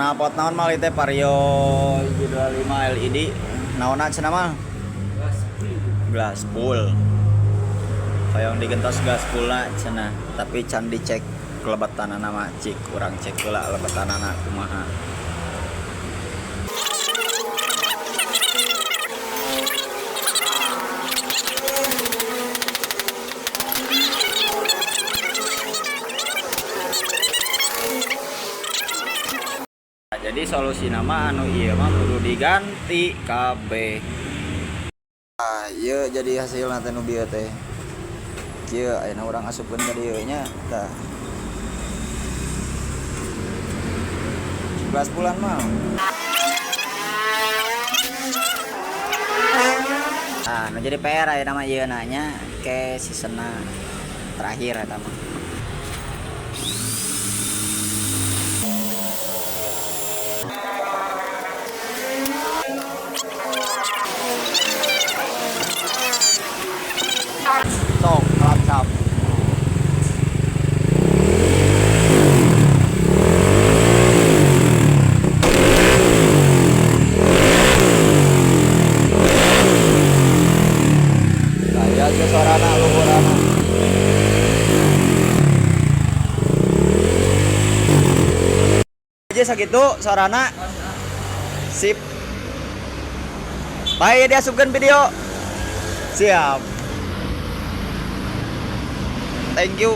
Knalpot naon, Mal, teh Vario 25 LED naonna cenah, Mal? Glasspool. Hoyong digentos glasspoolna cenah, tapi can dicek kelebetanana mah. Cik urang cek heula lebetanana kumaha. Jadi solusi nama anu ieu mah kudu diganti kabeh. Ah, ieu jadi hasilna teh nu bieu teh. Kieu ayeuna urang asupkeun ka dieu nya, tah. Glasspool-an mah. Ah, nu jadi PR ayeuna mah ieu nya ke seasonna terakhir eta mah. Sok, kelapsap. Nah, ya sih suarana luhurana. Aja sakitu suarana. Sip. Baik, diasupkeun video. Siap. Thank you.